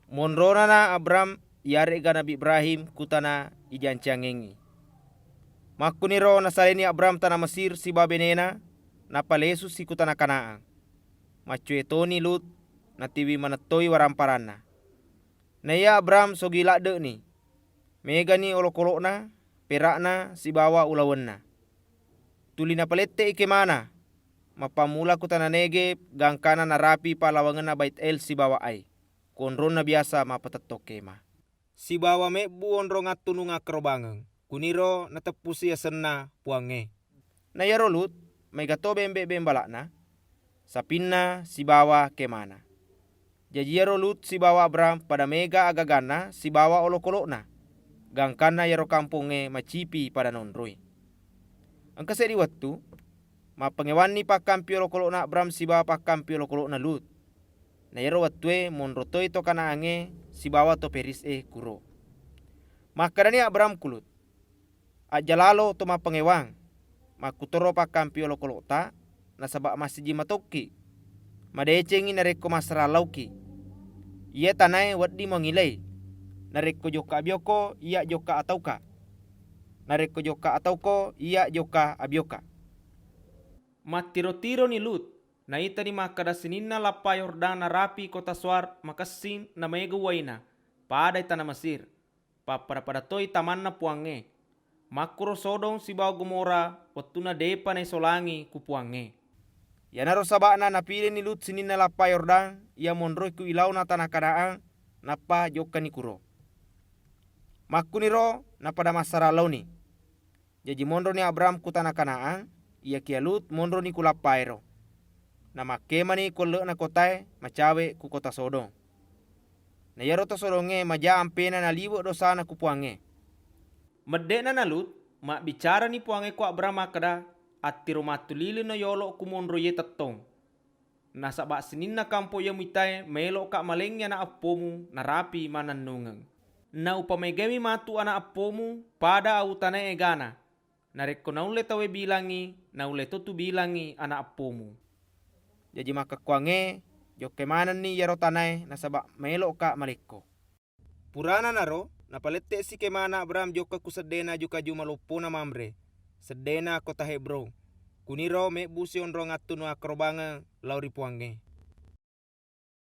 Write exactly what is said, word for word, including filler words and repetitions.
Monronana Abram iyaré'ga Nabi Ibrahim ku tana ijancingengngi. Makkuniro nasalaini Abram tana Mesir sibawa bénéna, nappa lésusi ku tana Kanaan. Maccoé toni Lut, natiwi manettoi waramparanna. Naiya Abram sogi ladde'ni. Mégani olokolo'na, péra'na, sibawa ulawenna. Tuli napalette'i kémana, mappammula ku tana Négeb, gangkanna narapi pallawangenna Bait-El sibawa Ai, ku onronna biasa mappatettong kéma. Sibawa mébbu onrong attunung akkarobangeng, kuniro nateppusi asenna Puwangnge. Na iyaro Lut, maégato bémbé bémbala'na, sapinna sibawa kémana. Jaji iyaro Lut sibawa Abram pada méga agaganna sibawa olokolo'na, gangkanna iyaro kampongngé macipi pada naonroi. Engka séddi wettu, mappangéwanni pakkampi olokolo'na Abram sibawa pakkampi olokolo'na Lut. Na iyaro wettué monro toi to Kanaangngé sibawa to Perisé kuro. Makkedani Abram ku Lut, "Ajjalalo to mappangéwang, makkutoro pakkampi olokolo'ta, nasaba massijing matokki. Madécéngngi narékko massarang laoki. Iya tanaé wedding mangilai, narékko jokka abioko, iya jokka atauka. Narékko jokka atauko, iya jokka abioka." Mattiro-tironi Lut, naitani makkeda sininna lappa Yordan narapi kota Soar makessing namaéga uwaina, padai tana Mesir. Pappada-pada toi tamanna Puwangnge. Makkuro Sodom sibawa Gomora wettunna dé'pa naésolangi ku Puwangnge. Iyanaro saba'na napileni Lut sininna lappa Yordan iya monroi ku ilaona tana Kanaan, nappa jokkani kuro. Makkuniro napada massarang laoni. Jaji monroni Abram ku tana Kanaan, iyakiya Lut monroni ku lappaéro. Namakkémani ku elle'na kotaé, macawé ku kota Sodom. Na iyaro to Sodongngé maja ampéna naliwe' dosana ku Puwangnge. Medde'na na Lut, mabbicarani Puwangnge ku Abram makkeda, "Attiro mattulilinno yolo ku monro iye tettong. Nasaba sininna kampo iya muitaé maélo'ka maléngngi ana eppomu narapi mannennungeng. Naupamégami matu ana eppomu pada awu tanaé égana. Narékko naullé tauwé bilangngi, naullé to tu bilangngi ana eppomu." Jaji makkekkuwangngé, jokkai manenni iyaro tanaé nasaba maélo'ka malékko. Purana naro, napalette'si kémana Abram jokka ku seddéna aju-kaju maloppona Mamré, seddéna kota Hébron. Kuniro mébbusi onrong attunung akkarobangeng lao ri Puwangnge.